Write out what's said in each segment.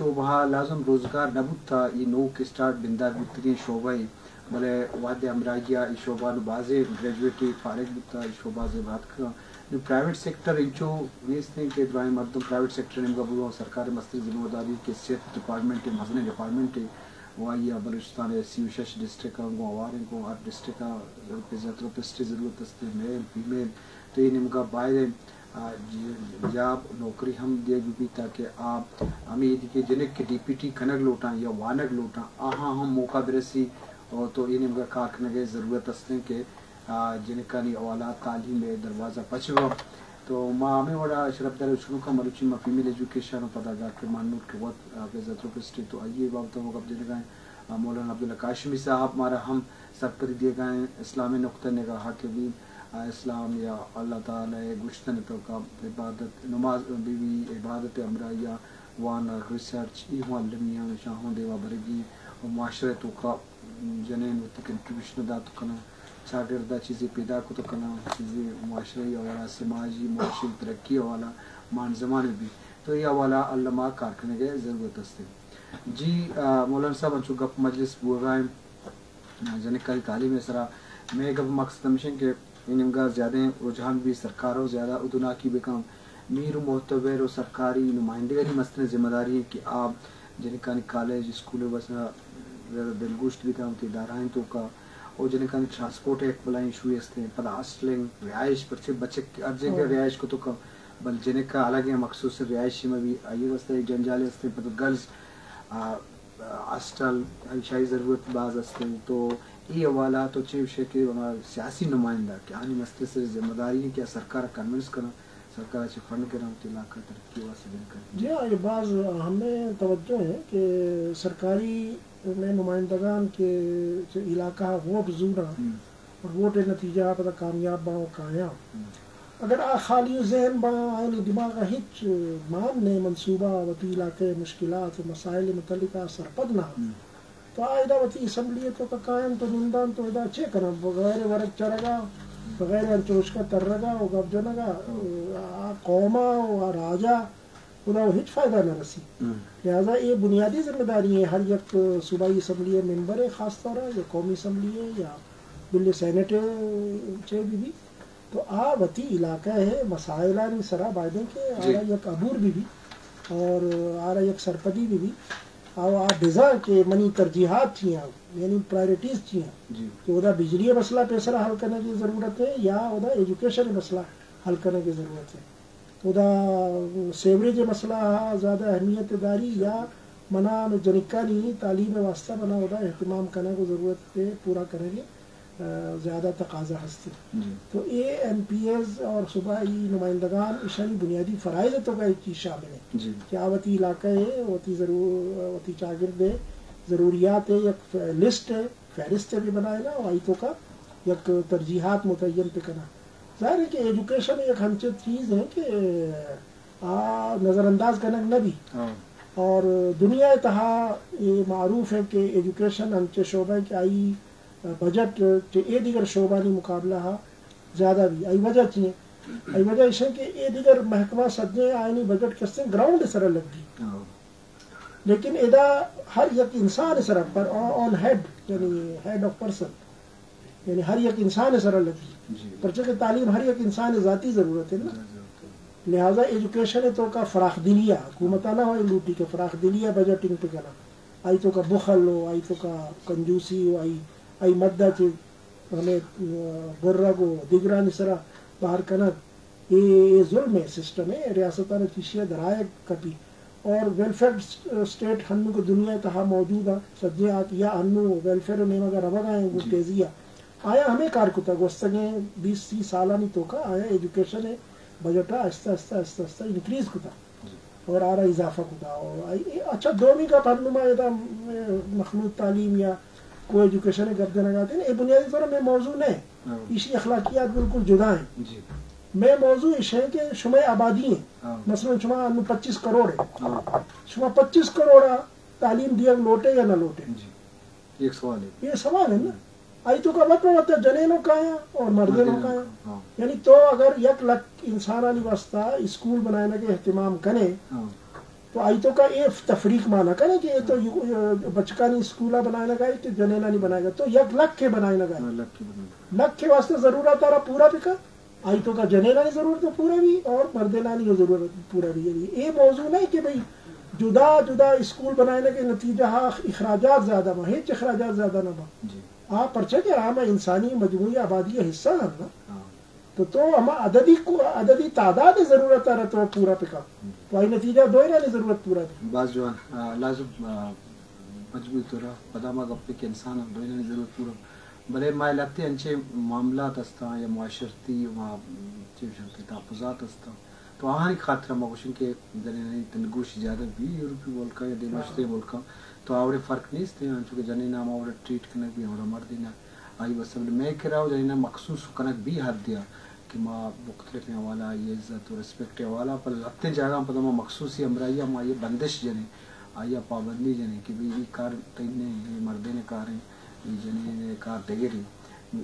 شعبہ ءَ لازم روزگار نہ بوتا، اے نوک اسٹارٹ بندات بوتگیں شعبہ ایں، بلے وھد ءِ ہمراہی ءَ اے شعبہ نوں بازیں گریجویٹ فارغ بوتا، اے شعبہ زیب اتکگ۔ نوں پرائیویٹ سیکٹر انچو نیست ایں کہ درائیں مردم پرائیویٹ سیکٹر ءِ نیمگ ءَ بروان، سرکار ءِ مستریں ذمہ داری کہ صحت ڈپارٹمنٹ ایں، مزنیں ڈپارٹمنٹ ایں، و آئی ءَ بلوچستان ءِ سی و شش ڈسٹرکٹ ءَ گوں ہوار ایں، گوں ہر ڈسٹرکٹ ءَ فزیوتھراپسٹ ءِ ضرورت است ایں، میل، فیمیل، تو اے نیمگ ءَ باید ایں، آ، ج-، جاب نوکری ہم دیگ بہ بیت تاکہ آ ہمے ایدگہ جنک کہ ڈی پی ٹی کنگ لوٹاں یا وانگ لوٹاں، آہاں ہم موقع برسی، او تو اے نیمگ ءَ کار کنگ ءِ ضرورت است ایں کہ آ، جنکانی حوالہ تعلیم ءِ دروازہ پچ بہ بنت۔ تو ما ہمے وڑا شرپدار ءُ چنوکاں مروچی ما فیمیل ایجوکیشن ءُ پدا ڈاکٹر مہنور کہ وت، آ، فزیوتھراپسٹ ایں تو آئی ءِ بابت ءَ گپ جنگ ءَ ایں۔ آ، مولانا عبداللہ کاشمی صاحب مارا ہم سرپدی دیگ ءَ ایں اسلام ءِ نقطہ نگاہ ءَ کہ بی، آ، اسلام یا اللہ تعالی ءِ گوشتن ءِ توکا عبادت، نماز بہ بی، عبادت ءِ ہمراہی ءَ وانگ، ریسرچ، اے ہوں المی ایں، اشاں ہوں دیما برگی ءُ معاشرہ ءِ توکا جنین وتی کنٹریبیوشن ءَ دات کناں، چاگرد ءَ چیزے پیداک کت کناں، چیزے معاشرہی حوالہ، سماجی، معاشی ترقی حوالہ مان زمان بی، تو اے حوالہ الما کار کنگ ءِ ضرورت است ایں۔ جی، آ، مولانا صاحب، انچو گپ مجلس بوگا ایں، آ، جنکانی تعلیم ءِ سرا مئے گپ مقصد ہمیش ایں کہ اے نیمگا زیادیں رجحان بی، سرکار ءَ زیادہ ادوناکی بکن، میر ءُ معتبر ءُ سرکاری نمائندگانی مستریں ذمہ داری ایں کہ آ جنکانی کالج، اسکول ءِ واسطہ زیادہ دلگوش بکن وتی ادارہانی توکا، او جنکانی ٹرانسپورٹ ءِ یک بلاہیں ایشوے است ایں، پدا ہاسٹلنگ، رہائش، پرچے بچک ہر جنکا رہائش کت کنت، بل جنکا الگیں مخصوص رہائشے مہ بی، آئی ءِ واسطہ یک جنجالے است ایں، پدا گرلز، آ، ہاسٹل، ایشی ضرورت باز است ایں۔ تو اے حوالہ ءَ تو چے گوشے کہ ہما سیاسی نمائندہ کہ آہانی مستریں ذمہ داری ایں کہ آ سرکار ءَ کنونس کناں، سرکار ءَ چہ فنڈ گراں، وتی علاقہ ءِ ترقی ءِ واسطہ بنند کناں؟ جی ہاں، اے باز اہمیں توجہ ایں کہ سرکاری مئے نمائندگان کہ چہ علاقہ ءَ ووٹ زوراں، ہم۔ اور ووٹ ءِ نتیجہ ءَ پدا کامیاب باں ءُ کایاں۔ ہم۔ اگر آ خالی ذہن باں، آیانی دماغ ءَ ہچ مان نہ، منصوبہ، وتی علاقہ ءِ مشکلات ءُ مسائل ءِ متعلق آ سرپد نہ، ہم۔ تو آ ادا وتی اسمبلی ءِ توکا کاینت ءُ نندانت ءُ ادا چے کناں؟ بغیر ورگ چرگ ءَ، بغیر انچوشکا ترگ ءَ ءُ گپ جنگ ءَ، آ قوم ءَ ءُ آ راج ءَ ادا ءُ ہچ فائدہ نہ رسی۔ ہم۔ لہذا اے بنیادی ذمہ داری ایں ہر یک صوبائی اسمبلی ءِ ممبر ءِ، خاص طور ءَ یا قومی اسمبلی ءِ یا بل سینیٹ ءِ چے بہ بی، تو آ وتی علاقہ ءِ مسائلانی سرا باید ایں کہ جی۔ آرا یک عبور بہ بی اور آرا یک سرپدی بہ بی۔ آ، آ بزاں کہ منی ترجیحات چی ایں، یعنی پرائرٹیز چی ایں، جی۔ کہ ادا بجلی ءِ مسئلہ پیسرا حل کنگ ءِ ضرورت ایں یا ادا ایجوکیشن ءِ مسئلہ حل کنگ ءِ ضرورت ایں۔ ادا سیوریج ءِ مسئلہ ءَ زیادہ اہمیت داری یا منا ہمے جنکانی تعلیم ءِ واسطہ منا ادا اہتمام کنگ ءِ ضرورت ءِ پورا کنگ ءِ، آ، زیادہ تقاضا ہست ایں۔ جی۔ تو اے ایم پی ایز اور صوبائی نمائندگان اشانی بنیادی فرائض ءِ توکا اے چیز شامل ایں جی۔ کہ آ وتی علاقہ ءِ، وتی ضرور-، وتی چاگرد ءِ ضروریات ءِ یک ف-، لسٹ ءِ، فہرست ءِ بہ بنائیناں ءُ آئی توکا یک ترجیحات متعین بہ کناں۔ ظاہر ایں کہ ایجوکیشن یک ہنچیں چیز ایں کہ آ نظر انداز کنگ نہ بی۔ ہاں۔ اور دنیا ءِ تہا اے معروف ایں کہ ایجوکیشن انچیں شعبہ ایں کہ آئی بجٹ چہ اے دیگر شعبانی مقابلہ ءَ زیادہ بی۔ آئی وجہ چی ایں؟ آئی وجہ ایش ایں کہ اے دیگر محکمہ سجیں آیانی بجٹ کسیں گراؤنڈ ءِ سرا لگی۔ ہاں۔ لیکن ادا ہر یک انسان ءِ سرا پر آن ہیڈ، یعنی ہیڈ آف پرسن، یعنی ہر یک انسان ءِ سرا لگی۔ جی۔ پرچہ کہ تعلیم ہر یک انسان ءِ ذاتی ضرورت ایں نا۔ جی، ضرورت ایں۔ لہذا ایجوکیشن ءِ توکا فراخ دلی ءَ، حکومت ءَ نہ اے لوٹی کہ فراخ دلی ءَ بجٹنگ بہ کناں۔ آئی توکا بخل ءُ آئی توکا کنجوسی ءُ آئی، آئی مد ءَ چہ ہمے، آ، برگ ءُ دگرانی سرا بہر کنگ۔ اے، اے ظلم ایں، سسٹم ایں، ریاستاں چہ ایشی ءَ درآیگ کپی۔ اور ویلفیئر اسٹیٹ ہنوک دنیا ءِ تہا موجود ایں، سجیں آ کہ یا ہنو ویلفیئر ءِ نیمگ ءَ روگ ءَ ایں گوں جی۔ تیزی ءَ۔ آیاں ہمے کار کتا، گوستگیں بیست سی سالانی توکا آیاں ایجوکیشن ءِ بجٹ ءَ آہستہ آہستہ، آہستہ آہستہ انکریز کتا۔ جی۔ اور آرا اضافہ کتا۔ اور آئی، اے، اچھا، دومی گپ ہنو ما ادا، اے، مخلوط تعلیم یا کو ایجوکیشن ءِ گپ جنگ ءَ اتیں، اے بنیادی طور ءَ مئے موضوع نہ ایں۔ ہاں۔ ایشی اخلاقیات بالکل جدا ایں۔ جی۔ مئے موضوع ایش ایں کہ شمئے آبادی ایں۔ ہاں۔ مثلاً شما انو پچیس کروڑ ایں۔ ہاں۔ شما پچیس کروڑ ءَ تعلیم دیگ لوٹ ئے یا نہ لوٹ ئے؟ جی۔ ایک سوال ایں۔ اے سوال ایں نا۔ آئی توکا وت پہ وت جنین ءَ کایاں اور مردین ءَ کایاں۔ ہاں۔ یعنی تو اگر یک لکھ انسانانی واسطہ اسکول بنائینگ ءِ اہتمام کنے، ہاں۔ تو آئی توکا اے تفریق ما نہ کنیں کہ اے تو یو-، بچکانی اسکولا بنائینگا اے کہ جنینانی بنائینگا، تو یک لکھ ء بنائینگا اے۔ ہاں، لکھ ء بنائینگا۔ لکھ ء واسطہ ضرورت آرا پورا بکا، آئی توکا جنینانی ضرورت پورا بی اور مردینانی ضرورت پورا بی۔ یعنی اے موضوع نہ اے کہ بھئی جدا جدا اسکول بنائینگ ء نتیجہ ہا اخراجات زیادہ ما، ہچ اخراجات زیادہ نہ ما۔ جی۔ آ پرچہ کہ آ ما انسانی مجموعی آبادی ء حصہ ہن نا۔ ہاں۔ تو تو ہما عددی کو، عددی تعداد ء ضرورت آرا تو پورا پکا۔ ہم۔ تو آئی نتیجہ دوئینانی ضرورت پورا بی۔ باز جوان، آ، لازم، آ، مجموعی طور ء پدا ما گپے کہ انسان ء دوئینانی ضرورت پورا۔ بلے ما لہتے انچیں معاملات ہستاں یا معاشرتی و چے گوشن کہ تحفظات ہستاں، تو آہانی خاطر ما گوشن کہ جنینانی تنگوش زیادہ بی یورپی ملکاں یا دیم ہاں۔ اشتے ملکاں، تو آوڑے فرق نیست، انچو کہ جنین ہما وڑا ٹریٹ کنگ بی، ہما وڑا مردین آئی واسطہ۔ بلے مئے کرا و جنین ء مخصوص کنگ بی حد دیا کہ ما مختلف حوالہ آئی عزت و ریسپیکٹ حوالہ، پر لہتیں جاگہ پدا ما مخصوصی ہمراہی ما آئی بندش جنیں، آئی پابندی جنیں کہ بھئی ای کار تئی نہ ایں، ای مردین کار ایں، ای جنین کار دگریں۔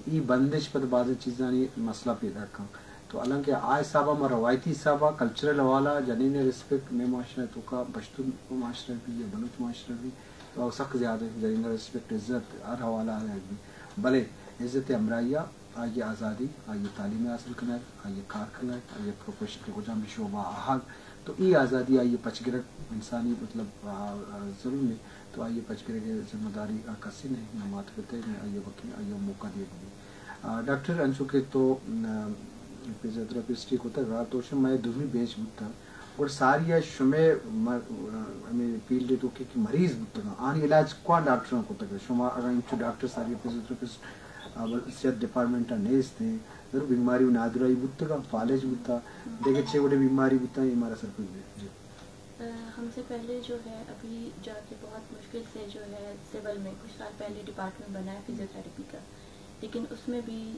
ای بندش پد بازیں چیزانی مسئلہ پیدا کن۔ تو حالانکہ آ حسابا ما روایتی حسابا کلچرل حوالہ جنین ریسپیکٹ مئے معاشرہ توکا پشتون معاشرہ بی یا بلوچ معاشرہ بی، تو او سک زیادہ ایں، جنین ء ریسپیکٹ، عزت ہر حوالہ ء بی۔ بلے عزت ء ہمراہی ء آئی ء آزادی، آئی ء تعلیم حاصل کنگ، آئی ء کار کنگ، آئی ء پروفیشن کہ کجام بھی شعبہ ء آہگ، تو ای آزادی آئی ء پچ گرگ انسانی مطلب، آ، آ، ظلم ایں، تو آئی ء پچ گرگ ء ذمہ داری آ کسی نہ ایں، نہ مات پت ء نہ آئی ء وکیل، آئی ء موقع دیگ بی۔ آ، ڈاکٹر انچو کہ تو، آ، فزیوتھراپسٹ ء کتگ ء تو شمئے دومی بیچ بوتگ۔ گڑا ساری ء شمئے م-، ہمے فیلڈ ء توکا کہ مریض بوتگ انت، آنی علاج کواں ڈاکٹراں کتگ؟ شما اگاں انچو ڈاکٹر ساری ء فزیوتھراپسٹ، آ، بل صحت ڈپارٹمنٹ ء نیست انت، ضرور بیماری و نادراہی بوتگ انت، فالج بوتگ، دگہ چے وڑیں بیماری بوتگ، اے مارا سرپد بہ دے۔ جی۔ ہم سے پہلے جو ہے، ابھی جا کے بہت مشکل سے جو ہے، سول میں کچھ سال پہلے ڈپارٹمنٹ بنا ہے فزیوتھراپی کا، لیکن اس میں بھی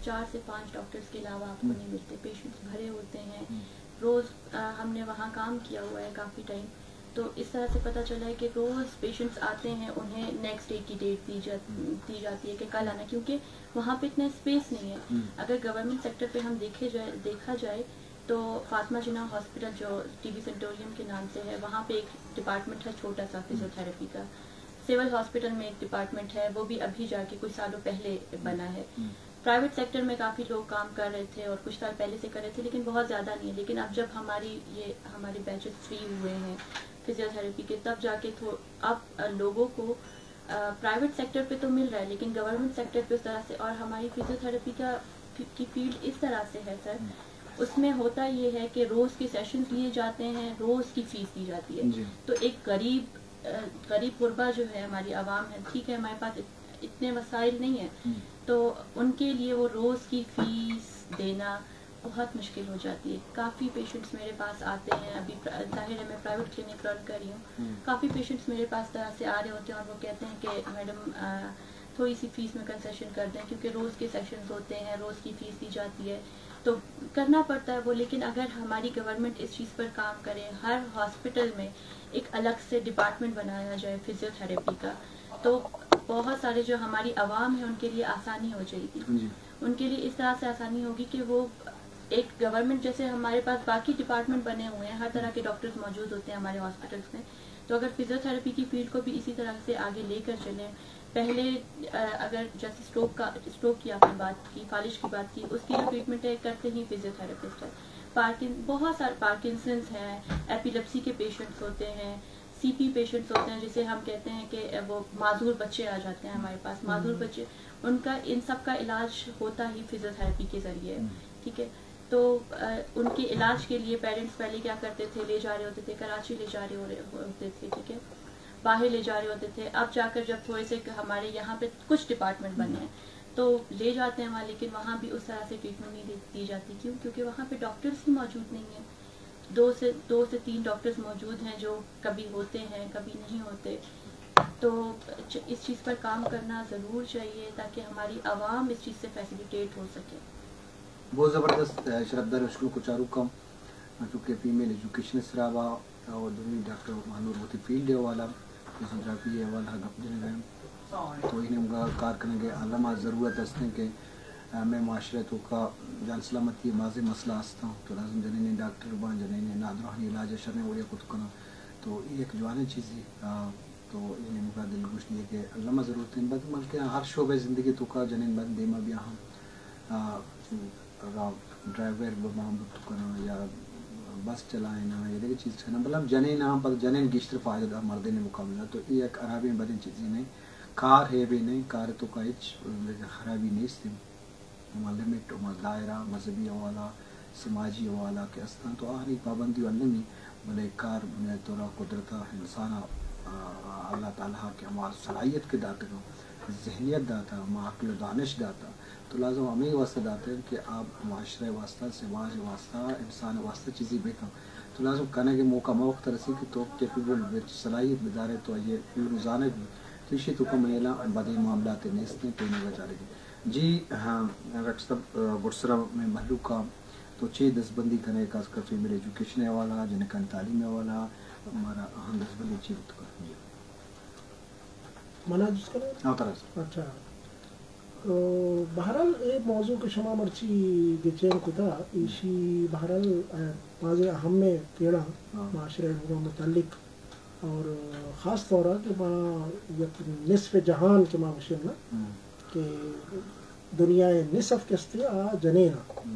چار سے پانچ ڈاکٹرز کے علاوہ آپ کو نہیں ملتے، پیشنٹس بھرے ہوتے ہیں۔ روز، آ، ہم نے وہاں کام کیا ہوا ہے کافی ٹائم، تو اس طرح سے پتہ چلا ہے کہ روز پیشنٹس آتے ہیں، انہیں نیکسٹ ڈے کی ڈیٹ دی جا-، دی جاتی ہے کہ کل آنا، کیونکہ وہاں پہ اتنا اسپیس نہیں ہے۔ اگر گورنمنٹ سیکٹر پہ ہم دیکھے جائے، دیکھا جائے، تو فاطمہ جناح ہاسپٹل جو ٹی بی سینٹوریم کے نام سے ہے، وہاں پہ ایک ڈپارٹمنٹ ہے چھوٹا سا فزیوتھراپی کا۔ سول ہاسپٹل میں ایک ڈپارٹمنٹ ہے، وہ بھی ابھی جا کے کچھ سالوں پہلے بنا ہے۔ پرائیویٹ سیکٹر میں کافی لوگ کام کر رہے تھے اور کچھ سال پہلے سے کر رہے تھے، لیکن بہت زیادہ نہیں ہے۔ لیکن اب جب ہماری یہ، ہمارے بیچز فری ہوئے ہیں فزیوتھراپی کے، تب جا کے تھو-، اب، آ، لوگوں کو آ، پرائیویٹ سیکٹر پہ تو مل رہا ہے، لیکن گورنمنٹ سیکٹر پہ اس طرح سے، اور ہماری فزیوتھراپی کا، کی فیلڈ اس طرح سے ہے سر، اس میں ہوتا یہ ہے کہ روز کے سیشنز لیے جاتے ہیں، روز کی فیس دی جاتی ہے۔ جی۔ تو ایک غریب، آ، غریب غربا جو ہے ہماری عوام ہے، ٹھیک ہے، ہمارے پاس ات-، اتنے وسائل نہیں ہیں، تو ان کے لیے وہ روز کی فیس دینا، بہت مشکل ہو جاتی ہے۔ کافی پیشنٹس میرے پاس آتے ہیں، ابھی پر-، ظاہر ہے میں پرائیویٹ کلینک رن کر رہی ہوں۔ کافی پیشنٹس میرے پاس طرح سے آ رہے ہوتے ہیں اور وہ کہتے ہیں کہ میڈم، آ، تھوڑی سی فیس میں کنسیشن کر دیں، کیونکہ روز کے سیشنز ہوتے ہیں، روز کی فیس دی جاتی ہے، تو کرنا پڑتا ہے وہ۔ لیکن اگر ہماری گورنمنٹ اس چیز پر کام کرے، ہر ہاسپٹل میں ایک الگ سے ڈپارٹمنٹ بنایا جائے فزیوتھراپی کا، تو بہت سارے جو ہماری عوام ہے، ان کے لیے آسانی ہو جائے گی۔ جی۔ ان کے لیے اس طرح سے آسانی ہوگی کہ وہ ایک گورنمنٹ جیسے ہمارے پاس باقی ڈپارٹمنٹ بنے ہوئے ہیں، ہر طرح کے ڈاکٹرز موجود ہوتے ہیں ہمارے ہاسپٹلز میں، تو اگر فزیوتھراپی کی فیلڈ کو بھی اسی طرح سے آگے لے کر چلیں، پہلے، آ، اگر جیسے اسٹروک کا، اسٹروک کی آپ نے بات کی، فالج کی بات کی، اس کی جو ٹریٹمنٹ ہے، کرتے ہی فزیوتھراپسٹ ہے۔ پارکن-، بہت سارے پارکنسنز ہیں، ایپیلیپسی کے پیشنٹس ہوتے ہیں، سی پی پیشنٹس ہوتے ہیں، جسے ہم کہتے ہیں کہ وہ معذور بچے آ جاتے ہیں ہمارے پاس، معذور بچے، ان کا، ان سب کا علاج ہوتا ہی فزیوتھراپی کے ذریعے، ٹھیک ہے۔ تو، آ، ان کے علاج کے لیے پیرنٹس پہلے کیا کرتے تھے، لے جا رہے ہوتے تھے، کراچی لے جا رہے ہو رہے ہوتے تھے، ٹھیک ہے، باہر لے جا رہے ہوتے تھے۔ اب جا کر جب تھوڑے سے ہمارے یہاں پہ کچھ ڈپارٹمنٹ بنے ہیں، تو لے جاتے ہیں وہاں، لیکن وہاں بھی اس طرح سے ٹریٹمنٹ نہیں دی، دی جاتی۔ کیوں؟ کیونکہ وہاں پہ ڈاکٹرز ہی موجود نہیں ہیں۔ دو سے، دو سے تین ڈاکٹرز موجود ہیں جو کبھی ہوتے ہیں، کبھی نہیں ہوتے۔ تو چ-، اس چیز پر کام کرنا ضرور چاہیے تاکہ ہماری عوام اس چیز سے فیسیلیٹیٹ ہو سکے۔ بہت زبردست، اے، شرفدار اشکنوک و چاروکاں، چونکہ فیمیل ایجوکیشن سرا با اور دومی ڈاکٹر مہانور وتی فیلڈ ءِ حوالہ، فزیوتھراپی ءِ حوالہ گپ جنگ ءَ انت۔ تو اے نیمگا کار کنگ ءِ الما ضرورت است انت کہ، آ، مئے معاشرہ ءِ توکا جان سلامتی ءِ بازیں مسئلہ است انت۔ تو لازم جنین ڈاکٹر باں، جنین نادراہانی علاج ءَ شریں وڑے ءَ کت کناں۔ تو اے یک جوانیں چیزے، آ، تو اے نیمگا دلگوش دیگ ءِ الما ضرورت اِنت۔ بلکہ ہر شعبہ زندگی توکا جنین بند دیما بیاہاں، آ، چو را-، ڈرائیور بباں بوت کناں یا بس چلائیناں یا دگہ چیز کناں، بلے جنیناں پد جنین گیشتر فائدہ دا مردین مقابلہ۔ تو اے یک خرابیں بدیں چیزے نہ اِنت۔ کار عیبے نہ اِنت، کار توکا ہچ خرابی نیست اِنت۔ ہما لمٹ، ہما دائرہ، مذہبی حوالہ، سماجی حوالہ کہ استاں، تو آہانی پابندی و المی، بلے کار بنیادی طور قدرت انسان، آ، آ، اللہ تعالیٰ کہ ہما صلاحیت کہ داتگاں، ذہنیت داتا، ہما عقل و دانش داتا، تو لازم ہمے واسطہ داتا کہ آ معاشرہ واسطہ، سماج واسطہ، انسان واسطہ چیزے بکن۔ تو لازم کنگ موقع موقع ترسی کہ تو کیپیبل بے، صلاحیت بدارے، تو یہ پورو زانگ بی۔ تو اسی تو کم ایلا بدے معاملات نیست ہیں، پینگا چارگی۔ جی ہاں، ڈاکٹر صاحب، آ، گڈسرا مئے مھلوک ءَ تو چے دزبندی کنئے، خاص کر فیمیل ایجوکیشن ءِ حوالہ ءَ، جنکانی تعلیم ءِ حوالہ ءَ، مارا اہم دزبندی چی بوت کنت؟ جی۔ منا جست کنئے؟ ہاں، ترا۔ اچھا۔ تو بہرحال اے موضوع کہ شما مرچی گچین کتا، ایشی بہرحال، آ، بازیں اہم کیڑا ہاں۔ معاشرہ ءِ لوگاں متعلق اور خاص طور ءَ کہ ما یک نصف جہان کہ ما گوشیں نا، ہم۔ کہ دنیا ءِ نصف کہ استے آ جنین آں۔ ہم۔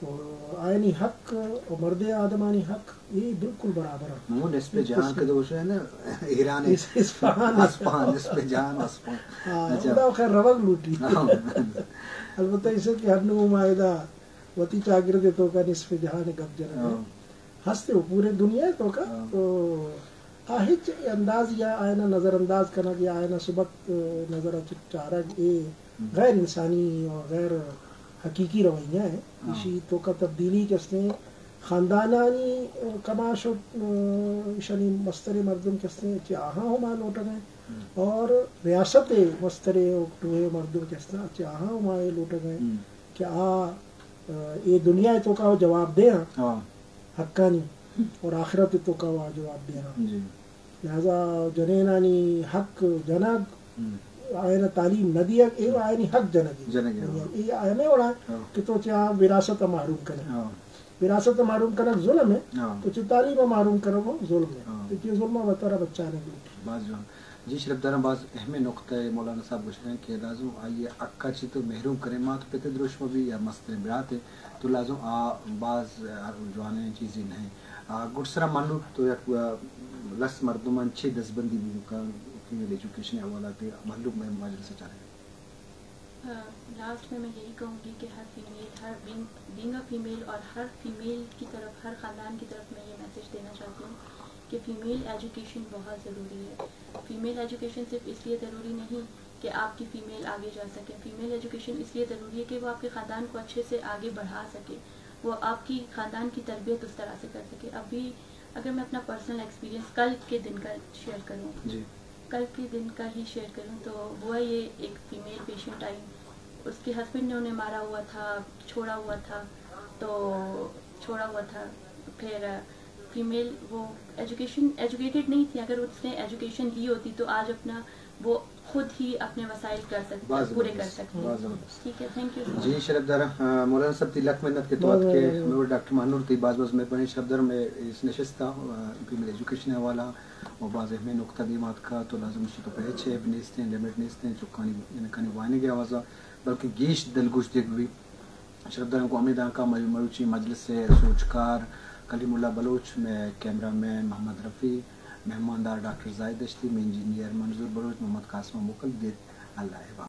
تو آیانی حق و مردیں آدمانی حق اے بالکل برابر آں۔ مو نصف جہان کہ دوشے نا، ایران ءِ اس-، اسفہان۔ اسفہان، نصف جہان اسفہان۔ ہاں، اچھا۔ خدا خیر روگ لوٹی۔ ہاں۔ البتہ اسے کہ ہر نو ما ادا وتی چاگرد ءِ توکا نصف جہان ءِ گپ جنگ ءَ ہاں۔ ہست ءُ پورے دنیا ءِ توکا ہاں۔ تو آ ہچ انداز یا آیانا نظر انداز کنگ یا آیانا سبک، آ، نظر ءَ چ-، چارگ اے ہم۔ غیر انسانی اور غیر حقیقی رویہ ہے۔ ہاں۔ ایشی توکا تبدیلی کہ استیں خاندانانی، آ، کماش و، آ، ایشانی مستریں مردم کہ استیں چہ آہاں ہم آ لوٹگ ءَ ہم۔ اور ریاست ءِ مستریں و ٹوہیں مردم کہ استیں چہ آہاں ہم آ لوٹگ ءَ ہم۔ کہ آ، آ، اے دنیا ءِ توکا جواب دیاں ہاں۔ حقانی اور آخرت ءِ توکا وا جواب دیاں۔ جی۔ لہذا جنینانی حق جنگ، ہم۔ آیانا تعلیم نہ دیگ، اے آیانی حق جنگ۔ جنگ، ہاں۔ اے ہمے وڑا ہاں۔ کہ تو چہ آ وراثت ءَ محروم کنئے۔ ہاں۔ وراثت ءَ محروم کنگ ظلم ہے، ہاں۔ تو چہ تعلیم ءَ محروم کنگ ہم ظلم ہے۔ ہاں۔ تو چہ ظلم ءَ وتارا بچانگ لوٹی۔ باز جوان۔ جی شرفداراں، باز اہمیں نقطہ ءَ مولانا صاحب گوشگ ءَ کہ لازم آئی ءِ حق ءَ چہ تو محروم کنئے، مات پت ءِ دروشم بی یا مستریں برات ءِ، تو لازم آ باز، آ، جوانیں چیزے نہ اِنت۔ آ، گڈسرا منوک تو یک، آ، لس مردماں چے دزبندی بی کن، فیمیل ایجوکیشن ءِ حوالہ ءَ مھلوک مئے مجلس ءَ چارگ ءَ۔ آ، لاسٹ میں میں یہی کہوں گی کہ ہر فیمیل، ہر بینگ، بینگ اے فیمیل اور ہر فیمیل کی طرف، ہر خاندان کی طرف میں یہ میسج دینا چاہتی ہوں کہ فیمیل ایجوکیشن بہت ضروری ہے۔ فیمیل ایجوکیشن صرف اس لیے ضروری نہیں کہ آپ کی فیمیل آگے جا سکے۔ فیمیل ایجوکیشن اس لیے ضروری ہے کہ وہ آپ کے خاندان کو اچھے سے آگے بڑھا سکے، وہ آپ کی خاندان کی تربیت اس طرح سے کر سکے۔ ابھی اگر میں اپنا پرسنل ایکسپیرینس کل کے دن کا شیئر کروں، جی۔ کل کے دن کا ہی شیئر کروں تو ہوا یہ، ایک فیمیل پیشنٹ آئی، اس کے ہسبینڈ نے انہیں مارا ہوا تھا، چھوڑا ہوا تھا، تو چھوڑا ہوا تھا۔ پھر فیمیل وہ ایجوکیشن، ایجوکیٹڈ نہیں تھی، اگر اس نے ایجوکیشن لی ہوتی تو آج اپنا، وہ خود ہی اپنے وسائل کر سکتے، باز پورے کر زبردست، سکتے۔ باز زبردست۔ ٹھیک ہے، تھینک یو سو مچ۔ جی شرف دار، آ، مولانا صاحب تئی لکھ منت کہ تو باز اتکے، زبردست۔ مئے ڈاکٹر مہنور تئی باز باز مہربانی شرف دار، مئے اس نشست ءَ، آ، فیمیل ایجوکیشن ءِ حوالہ ءَ و باز اہمیں نقطہ دیما اتکا، تو لازم اِشی تو پہ ہچ عیب نیستیں، لمٹ نیستیں، چکانی، جنکانی وانگ ءِ آواز ءَ، بلکہ گیش دلگوش دیگ بی۔ شرف داراں گوں ہمے دانکا مئے مروچی مجلس ءِ سوجکار کلیم اللہ بلوچ، مئے کیمرہ مین محمد رفیع، مہماندار ڈاکٹر زاہد دشتی، مئے انجینئر منظور بلوچ، محمد قاسم ءَ موکل دیت۔ اللہ ءِ حوالہ۔